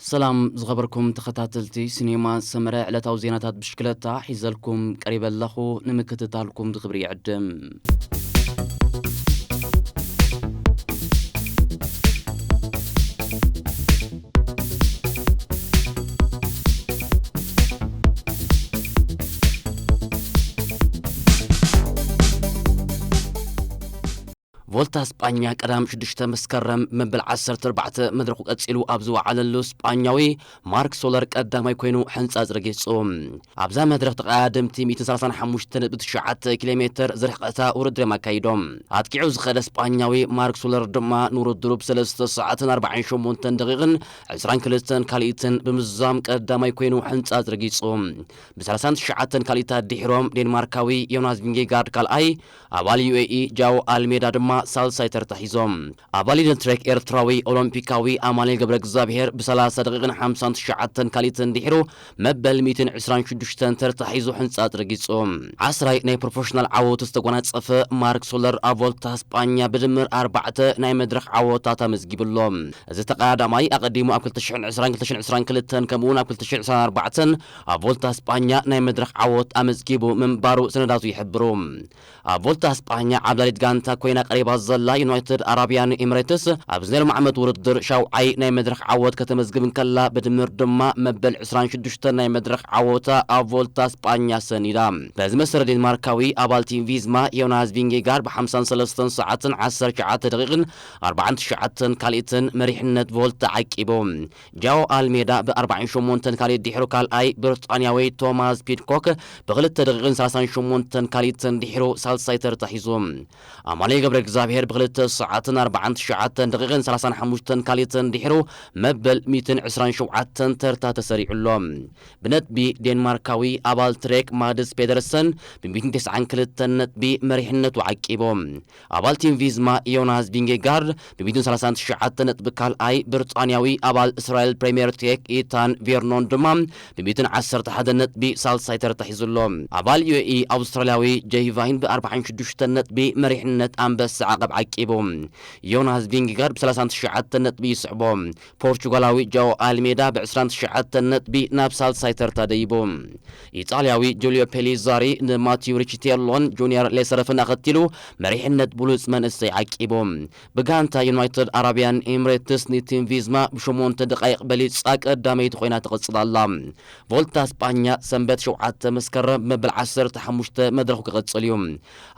ሰላም ዝኸበርኩም ተኸታተልቲ ሲኔማ ሰመረ፣ ዕለታዊ ዜናታት ብሽክለታ ሒዘልኩም ቀሪበ ኣለኹ። ንምክትታልኩም ብኽብሪ ይዕድም። ቮልታ ስጳኛ ቀዳም ሽዱሽተ መስከረም መበል ዓሰርተ ኣርባዕተ መድረኹ ቀጺሉ ኣብ ዝወዓለሉ፣ ስጳኛዊ ማርክ ሶለር ቀዳማይ ኮይኑ ሕንጻጽ ረጊጹ። ኣብዛ መድረኽ ተቐዳደምቲ ሚእትን ሰላሳን ሓሙሽተ ነጥቢ ትሽዓተ ኪሎ ሜተር ዝርሕቐታ ውድድር እዮም ኣካይዶም። ኣጥቂዑ ዝኸደ ስጳኛዊ ማርክ ሶለር ድማ ንውድድሩ ብሰለስተ ሰዓትን ኣርባዓን ሸሞንተን ደቂቕን ዕስራን ክልተን ካልኢትን ብምዝዛም ቀዳማይ ኮይኑ ሕንጻጽ ረጊጹ። ብሰላሳን ትሽዓተን ካልኢታት ድሒሮም ዴንማርካዊ ዮናስ ቪንጌጋርድ ካልኣይ፣ ኣባል ዩ ኤ ኢ ጃዎ ኣልሜዳ ድማ ሳልሳይ ተርታ ሒዞም። ኣባል ኢደን ትሬክ ኤርትራዊ ኦሎምፒካዊ ኣማኑኤል ገብረ እግዚኣብሔር ብሰላሳ ደቂቕን ሓምሳን ትሽዓተን ካልኢትን ድሒሩ መበል ሚእትን ዕስራን ሽዱሽተን ተርታ ሒዙ ሕንጻጽ ረጊጹ። ዓስራይ ናይ ፕሮፌሽናል ዓወቱ ዝተጎናጸፈ ማርክ ሶለር ኣብ ቮልታ ስጳኛ ብድምር ኣርባዕተ ናይ መድረኽ ዓወታት ኣመዝጊቡ ኣሎ። እዚ ተቐዳዳማይ ኣቐዲሙ ኣብ ክልተ ሽሕን ዕስራን ክልተ ሽሕን ዕስራን ክልተን ከምኡውን ኣብ ክልተ ሽሕን ዕስራን ኣርባዕተን ኣብ ቮልታ ስጳኛ ናይ መድረኽ ዓወት ኣመዝጊቡ ምንባሩ ሰነዳቱ ይሕብሩ። ኣብ ቮልታ ስጳኛ ዓብላሊት ጋንታ ኮይና ቀሪባ ዘላ ዩናይትድ ኣረቢያን ኤምሬትስ ኣብዚ ናይ ሎሚ ዓመት ውድድር ሻውዓይ ናይ መድረኽ ዓወት ከተመዝግብ እንከላ፣ ብድምር ድማ መበል ዕስራን ሽዱሽተን ናይ መድረኽ ዓወታ ኣብ ቮልታ ስጳኛ ሰኒዳ። በዚ መሰረት ዴንማርካዊ ኣባል ቲም ቪዝማ ዮናስ ቪንጌጋርድ ብ ሓምሳን ሰለስተን ሰዓትን ዓሰርተ ትሽዓተ ደቂቕን ኣርባዓን ትሽዓተን ካልኢትን መሪሕነት ቮልታ ዓቂቡ። ጃኦ ኣልሜዳ ብ ኣርባዓን ሸሞንተን ካልኢት ድሒሩ ካልኣይ፣ ብሪጣንያዊ ቶማስ ፒድኮክ ብክልተ ደቂቕን ሰላሳን ሸሞንተን ካልኢትን ድሒሩ ሳልሳይ ተርታ ሒዙ። ኣማኑኤል ገብረ እግዚኣብሔር ብክልተ ሰዓትን ኣርባዓን ትሽዓተን ደቂቕን ሰላሳን ሓሙሽተን ካልኢትን ድሒሩ መበል ሚእትን ዕስራን ሸውዓተን ተርታ ተሰሪዑ ኣሎ። ብነጥቢ ዴንማርካዊ ኣባል ትሬክ ማድስ ፔደርሰን ብ ሚእትን ተስዓን ክልተን ነጥቢ መሪሕነቱ ዓቂቡ። ኣባል ቲም ቪዝማ ዮናስ ቪንጌጋርድ ብ ሚእትን ሰላሳን ትሽዓተን ነጥቢ ካልኣይ፣ ብሪጣንያዊ ኣባል እስራኤል ፕሪምየር ቴክ ኢታን ቬርኖን ድማ ብ ሚእትን ዓሰርተ ሓደን ነጥቢ ሳልሳይ ተርታ ሒዙ ኣሎ። ኣባል ዩ ኤ ኢ ኣውስትራልያዊ ጄይ ቫይን ብ ኣርባዓን ሽዱሽተን ነጥቢ መሪሕነት ኣንበሳ ዓቐብ ዓቂቡ። ዮናስ ቪንጌጋርድ ብ ሰላሳን ትሽዓተን ነጥቢ ይስዕቦ። ፖርቹጋላዊ ጃኦ ኣልሜዳ ብ ዕስራን ትሽዓተን ነጥቢ ናብ ሳልሳይ ተርታ ደይቡ። ኢጣልያዊ ጁልዮ ፔሊዛሪ ንማቲዩ ሪቺቴሎን ጁኒየር ሌሰረፍን ኣኸቲሉ መሪሕነት ብሉጽ መንእሰይ ዓቂቡ። ብጋንታ ዩናይትድ ኣረቢያን ኤምሬትስ ንቲም ቪዝማ ብሸሞንተ ደቃይቕ በሊጻ ቀዳመይቲ ኮይና ትቕጽል ኣላ። ቮልታ ስጳኛ ሰንበት ሸውዓተ መስከረም መበል ዓሰርተ ሓሙሽተ መድረኹ ክቕጽል እዩ።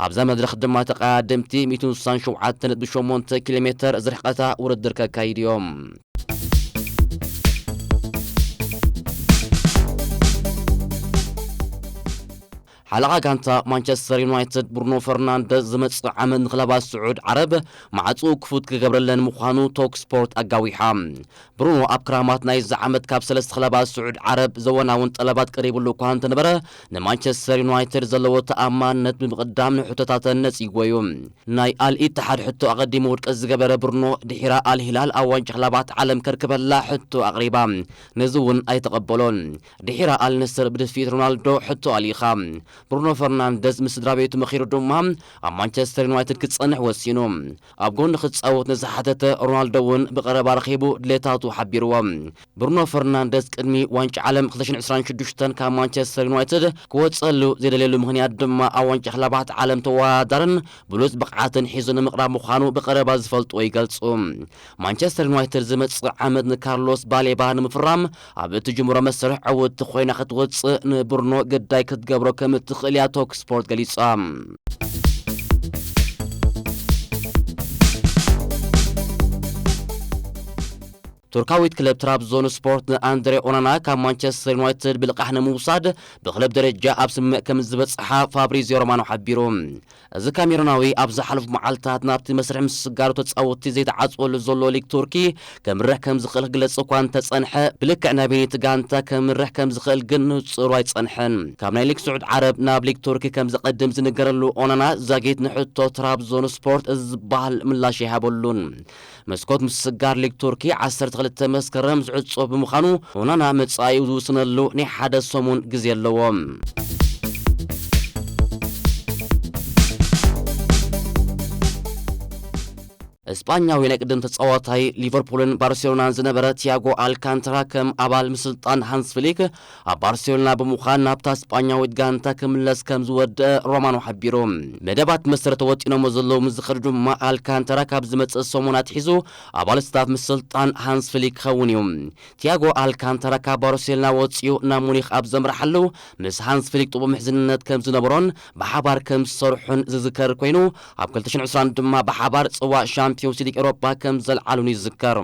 ኣብዛ መድረኽ ድማ ተቐዳደምቲ ሚእትን ስሳን ሸውዓተ ነጥቢ ሸሞንተ ኪሎ ሜተር ዝርሕቐታ ውድድር ከካይዱ እዮም። ሓለቓ ጋንታ ማንቸስተር ዩናይትድ ብሩኖ ፈርናንደዝ ዝመጽእ ዓመት ንክለባት ስዑድ ዓረብ ማዕጽኡ ክፉት ክገብረለን ምዃኑ ቶክ ስፖርት ኣጋዊሓ። ብሩኖ ኣብ ክራማት ናይዚ ዓመት ካብ ሰለስተ ክለባት ስዑድ ዓረብ ዘወናውን ጠለባት ቀሪብሉ እኳ እንተነበረ፣ ንማንቸስተር ዩናይትድ ዘለዎ ተኣማንነት ብምቕዳም ንሕቶታተን ነጺግዎ እዩ። ናይ ኣል ኢትሓድ ሕቶ ኣቐዲሙ ውድቀት ዝገበረ ብሩኖ፣ ድሒራ ኣል ሂላል ኣብ ዋንጫ ክለባት ዓለም ከርክበላ ሕቶ ኣቕሪባ። ነዚ እውን ኣይተቐበሎን። ድሒራ ኣል ነስር ብድፍኢት ሮናልዶ ሕቶ ኣልኢኻ። ብሩኖ ፈርናንደዝ ምስ ስድራ ቤቱ መኺሩ ድማ ኣብ ማንቸስተር ዩናይትድ ክጸንሕ ወሲኑ። ኣብ ጎኒ ክጻወት ንዝሓተተ ሮናልዶ እውን ብቐረባ ረኺቡ ድሌታቱ ሓቢርዎ። ብሩኖ ፈርናንደዝ ቅድሚ ዋንጫ ዓለም ክልተ ሽሕን ዕስራን ሽዱሽተን ካብ ማንቸስተር ዩናይትድ ክወጸሉ ዝደልየሉ ምኽንያት ድማ ኣብ ዋንጫ ክለባት ዓለም ተወዳዳርን ብሉጽ ብቕዓትን ሒዙ ንምቕራብ ምዃኑ ብቐረባ ዝፈልጥዎ ይገልጹ። ማንቸስተር ዩናይትድ ዝመጽእ ዓመት ንካርሎስ ባሌባ ንምፍራም ኣብ እትጅምሮ መስርሕ ዕውትቲ ኮይና ክትወጽእ ንብሩኖ ግዳይ ክትገብሮ ከም እትኽእል እያ ቶክ ስፖርት ገሊጻ። ቱርካዊት ክለብ ትራብዞን ስፖርት ንኣንድሬ ኦናና ካብ ማንቸስተር ዩናይትድ ብልቓሕ ንምውሳድ ብክለብ ደረጃ ኣብ ስምምዕ ከም ዝበጽሓ ፋብሪዚዮ ሮማኖ ሓቢሩ። እዚ ካሜሩናዊ ኣብ ዝሓለፉ መዓልታት ናብቲ መስርሕ ምስጋሩ ተጻወትቲ ዘይተዓጽወሉ ዘሎ ሊግ ቱርኪ ከምርሕ ከም ዝኽእል ክግለጽ እኳ እንተጸንሐ፣ ብልክዕ ናበየነይቲ ጋንታ ከምርሕ ከም ዝኽእል ግን ንጹሩ ኣይጸንሐን። ካብ ናይ ሊግ ስዑድ ዓረብ ናብ ሊግ ቱርኪ ከም ዝቐድም ዝንገረሉ ኦናና ዛጊት ንሕቶ ትራብዞን ስፖርት እዚ ዝበሃል ምላሽ ኣይሃበሉን። መስኮት ምስጋር ሊግ ቱርኪ ዓሰርተ ክልተ መስከረም ዝዕጾ ብምዃኑ፣ ኦናና መጻኢኡ ዝውስነሉ ናይ ሓደ ሰሙን ግዜ ኣለዎ። እስጳኛዊ ናይ ቅድም ተጻዋታይ ሊቨርፑልን ባርሴሎናን ዝነበረ ቲያጎ ኣልካንተራ ከም ኣባል ምስልጣን ሃንስ ፍሊክ ኣብ ባርሴሎና ብምዃን ናብታ እስጳኛዊት ጋንታ ክምለስ ከም ዝወደአ ሮማኖ ሓቢሩ። መደባት መሰረት ወጢኖሞ ዘለዉ ምስ ዝኸዱ ድማ ኣልካንተራ ካብ ዝመጽእ ሰሙን ኣትሒዙ ኣባል ስታፍ ምስልጣን ሃንስ ፍሊክ ክኸውን እዩ። ቲያጎ ኣልካንተራ ካብ ባርሴሎና ወጺኡ ናብ ሙኒኽ ኣብ ዘምርሓሉ ምስ ሃንስ ፍሊክ ጥቡብ ምሕዝነት ከም ዝነበሮን ብሓባር ከም ዝሰርሑን ዝዝከር ኮይኑ፣ ኣብ ክልተ ሽሕን ዕስራን ድማ ብሓባር ጽዋእ ሻምፒዮንስ ሊግ ኤውሮጳ ከም ዘልዓሉን ይዝከር።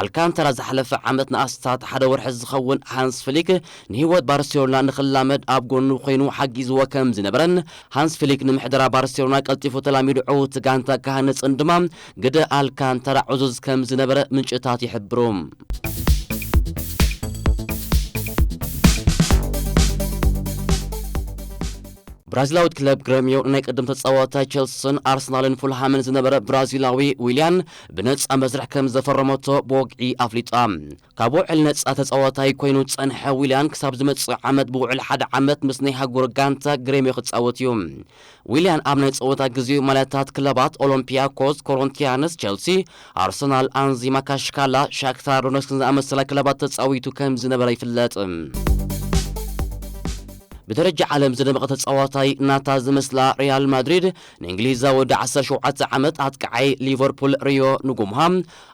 ኣልካንተራ ዝሓለፈ ዓመት ንኣስታት ሓደ ወርሒ ዝኸውን ሃንስ ፍሊክ ንህይወት ባርሴሎና ንኽላመድ ኣብ ጎኑ ኮይኑ ሓጊዝዎ ከም ዝነበረን፣ ሃንስ ፍሊክ ንምሕደራ ባርሴሎና ቀልጢፉ ተላሚዱ ዕውቲ ጋንታ ክሃንጽን ድማ ግደ ኣልካንተራ ዕዙዝ ከም ዝነበረ ምንጭታት ይሕብሩ። ብራዚላዊት ክለብ ግረምዮ ናይ ቅድም ተጻዋታይ ቸልስን ኣርሰናልን ፉልሃምን ዝነበረ ብራዚላዊ ዊልያን ብነጻ መስርሕ ከም ዘፈረመቶ ብወግዒ ኣፍሊጣ። ካብ ውዕል ነጻ ተጻዋታይ ኮይኑ ዝጸንሐ ዊልያን ክሳብ ዝመጽእ ዓመት ብውዕል ሓደ ዓመት ምስ ናይ ሃገሩ ጋንታ ግሬምዮ ክጻወት እዩ። ዊልያን ኣብ ናይ ጸወታ ግዜኡ ማልያታት ክለባት ኦሎምፒያኮስ፣ ኮሮንቲያንስ፣ ቸልሲ፣ ኣርሰናል፣ ኣንዚ ማካሽካላ፣ ሻክታር ዶነስክን ዝኣመሰላ ክለባት ተጻዊቱ ከም ዝነበረ ይፍለጥ። ብደረጃ ዓለም ዝደመቐ ተጻዋታይ ናታ ዝመስላ ሪያል ማድሪድ ንእንግሊዛዊ ወዲ ዓሰርተ ሸውዓተ ዓመት ኣጥቃዓይ ሊቨርፑል ሪዮ ንጉምሃ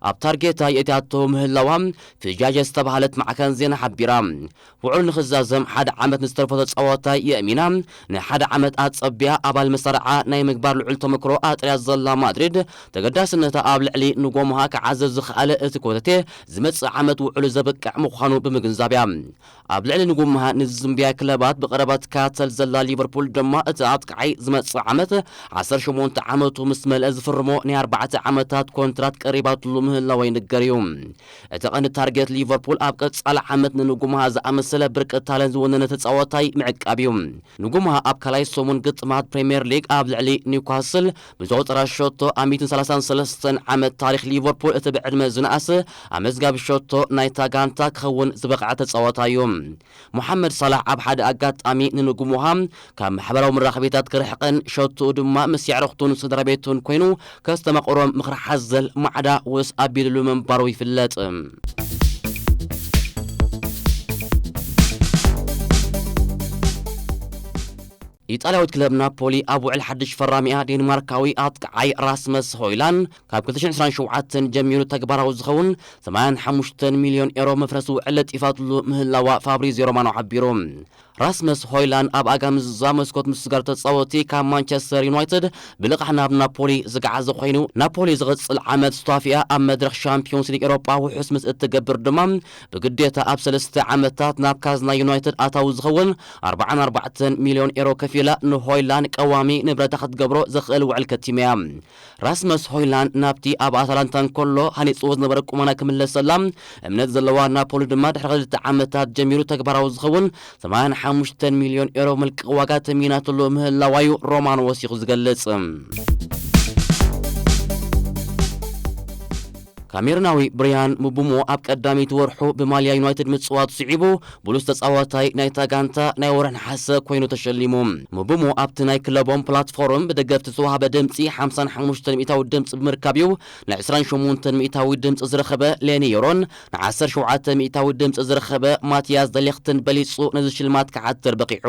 ኣብ ታርጌታ የእትያቶ ምህላዋ ፍጃጀ ዝተባህለት ማዕከን ዜና ሓቢራ። ውዕሉ ንኽዛዘም ሓደ ዓመት ንዝተርፎ ተጻዋታይ የእሚና ንሓደ ዓመት ኣጸቢያ ኣባል መሳርዓ ናይ ምግባር ልዑል ተመክሮ ኣጥርያ ዘላ ማድሪድ ተገዳስነታ ኣብ ልዕሊ ንጎምሃ ክዓዘዝ ዝኸኣለ እቲ ኮተቴ ዝመጽእ ዓመት ውዕሉ ዘብቅዕ ምዃኑ ብምግንዛብ እያ። ኣብ ልዕሊ ንጉምሃ ንዝዝንብያ ክለባት ብቐረባ ትከታተል ዘላ ሊቨርፑል ድማ እቲ ኣጥቃዓይ ዝመጽእ ዓመት ዓሰርተ ሸሞንተ ዓመቱ ምስ መልአ ዝፍርሞ ናይ ኣርባዕተ ዓመታት ኮንትራት ቀሪባትሉ ምህላዋ ይንገር እዩ። እቲ ቀንዲ ታርጌት ሊቨርፑል ኣብ ቀጻሊ ዓመት ንንጉምሃ ዝኣመሰለ ብርቂ ታለን ዝወነነ ተጻዋታይ ምዕቃብ እዩ። ንጉምሃ ኣብ ካልኣይ ሰሙን ግጥማት ፕሪምየር ሊግ ኣብ ልዕሊ ኒውካስል ብዘቑጸራ ሸቶ ኣብ ሚእትን ሰላሳን ሰለስተን ዓመት ታሪኽ ሊቨርፑል እቲ ብዕድመ ዝነኣሰ ኣመዝጋቢ ሸቶ ናይታ ጋንታ ክኸውን ዝበቕዐ ተጻዋታይ እዩ። ሞሓመድ ሳላሕ ኣብ ሓደ ኣጋጣሚ ንንጉምሃ ካብ ማሕበራዊ መራኸቢታት ክርሕቕን ሸቶኡ ድማ ምስ የዕሩኽቱን ስድራ ቤቱን ኮይኑ ከስተማቕሮም ምኽሪ ሓዘል ማዕዳ ውስ ኣቢሉሉ ምንባሩ ይፍለጥ። ኢጣልያዊት ክለብ ናፖሊ ኣብ ውዕል ሓድሽ ፈራሚኣ ዴንማርካዊ ኣጥቃዓይ ራስመስ ሆይላን ካብ ክልተ ሽሕን ዕስራን ሸውዓተን ጀሚሩ ተግባራዊ ዝኸውን ሰማንያን ሓሙሽተን ሚልዮን ኤሮ መፍረሲ ውዕል ለጢፋትሉ ምህላዋ ፋብሪዚዮ ሮማኖ ሓቢሩ። ራስመስ ሆይላንድ ኣብ ኣጋምዛ መስኮት ምስጋር ተጻወቲ ካብ ማንቸስተር ዩናይትድ ብልቓሕ ናብ ናፖሊ ዝገዓዘ ኮይኑ፣ ናፖሊ ዝቕጽል ዓመት ስታፊያ ኣብ መድረኽ ሻምፒዮንስ ሊግ ኤሮጳ ውሑስ ምስ እትገብር ድማ ብግዴታ ኣብ ሰለስተ ዓመታት ናብ ካዝና ዩናይትድ ኣታዊ ዝኸውን ኣርባዓን ኣርባዕተን ሚልዮን ኤሮ ከፊላ ንሆይላንድ ቀዋሚ ንብረታ ክትገብሮ ዘኽእል ውዕል ከቲመያ። ራስመስ ሆይላንድ ናብቲ ኣብ ኣታላንታ እንከሎ ሃኒጽዎ ዝነበረ ቁመና ክምለሰላ እምነት ዘለዋ ናፖሊ ድማ ድሕሪ ክልተ ዓመታት ጀሚሩ ተግባራዊ ዝኸውን ሰማንያን ሓሙሽተን ሚልዮን ኤሮ ምልቃቕ ዋጋ ተሚናትሉ ምህላዋዩ ሮማኖ ወሲኹ ዝገልጽ። ካሜሩናዊ ብሪያን ምቡሞ ኣብ ቀዳመይቲ ወርሑ ብማልያ ዩናይትድ ምጽዋት ስዒቡ ብሉጽ ተጻዋታይ ናይታ ጋንታ ናይ ወርሒ ነሓሰ ኮይኑ ተሸሊሙ። ምቡሞ ኣብቲ ናይ ክለቦም ፕላትፎርም ብደገፍቲ ዝተዋህበ ድምጺ ሓምሳን ሓሙሽተን ሚእታዊ ድምጺ ብምርካብ እዩ ንዕስራን ሸሞንተን ሚእታዊ ድምጺ ዝረኸበ። ሌኒ ዮሮን ንዓሰርተ ሸውዓተ ሚእታዊ ድምጺ ዝረኸበ ማቲያስ ደሊኽትን በሊጹ ነዚ ሽልማት ክዓትር በቒዑ።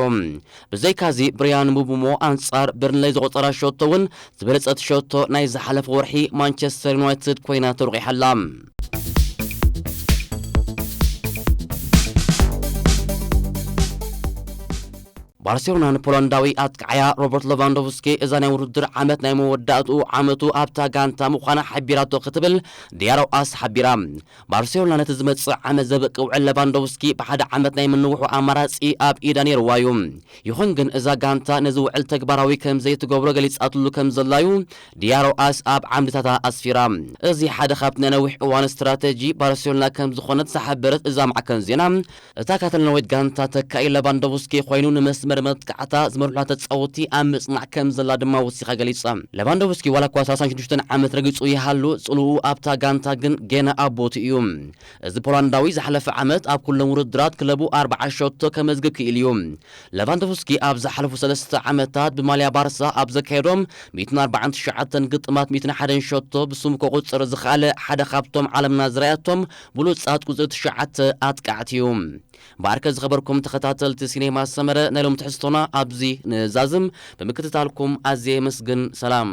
ብዘይካዚ ብሪያን ምቡሞ ኣንጻር በርንለይ ዘቖጸራ ሸቶ እውን ዝበለጸት ሸቶ ናይ ዝሓለፈ ወርሒ ማንቸስተር ዩናይትድ ኮይና ተወቂሓላ። ባርሴሎና ንፖላንዳዊ ኣጥቃዓያ ሮበርት ሌቫንዶቭስኪ እዛ ናይ ውድድር ዓመት ናይ መወዳእትኡ ዓመቱ ኣብታ ጋንታ ምዃና ሓቢራቶ ክትብል ዲያሮ ኣስ ሓቢራ። ባርሴሎና ነቲ ዝመጽእ ዓመት ዘብቅዕ ውዕል ሌቫንዶቭስኪ ብሓደ ዓመት ናይ ምንውሑ ኣማራጺ ኣብ ኢዳ ነይርዋ እዩ። ይኹን ግን እዛ ጋንታ ነዚ ውዕል ተግባራዊ ከም ዘይትገብሮ ገሊጻትሉ ከም ዘላዩ ዲያሮ ኣስ ኣብ ዓምድታታ ኣስፊራ። እዚ ሓደ ካብቲ ናይ ነዊሕ እዋን ስትራተጂ ባርሴሎና ከም ዝኾነት ዝሓበረት እዛ ማዕከን ዜና፣ እታ ካታሎናዊት ጋንታ ተካኢ ሌቫንዶቭስኪ ኮይኑ ንመስመር መደበር መጥቃዕታ ዝመርሕላ ተጻወቲ ኣብ ምጽናዕ ከም ዘላ ድማ ወሲኻ ገሊጻ። ሌቫንዶቭስኪ ዋላ እኳ ሰላሳን ሽዱሽተን ዓመት ረጊጹ ይሃሉ፣ ጽልኡ ኣብታ ጋንታ ግን ገና ኣብ ቦትኡ እዩ። እዚ ፖላንዳዊ ዝሓለፈ ዓመት ኣብ ኩሎም ውድድራት ክለቡ ኣርባዓ ሸቶ ከመዝግብ ክኢሉ እዩ። ሌቫንዶቭስኪ ኣብ ዝሓለፉ ሰለስተ ዓመታት ብማልያ ባርሳ ኣብ ዘካየዶም ሚእትን ኣርባዓን ትሽዓተን ግጥማት ሚእትን ሓደን ሸቶ ብስሙ ከቑጽር ዝኸኣለ ሓደ ካብቶም ዓለምና ዝረኣየቶም ብሉጻት ቁጽሪ ትሽዓተ ኣጥቃዕቲ እዩ። ባርከ ዝኸበርኩም ተኸታተልቲ ሲኔማ ሰመረ፣ ናይ ሎም ትሕዝቶና ኣብዚ ንዛዝም። ብምክትታልኩም ኣዝየ የመስግን። ሰላም።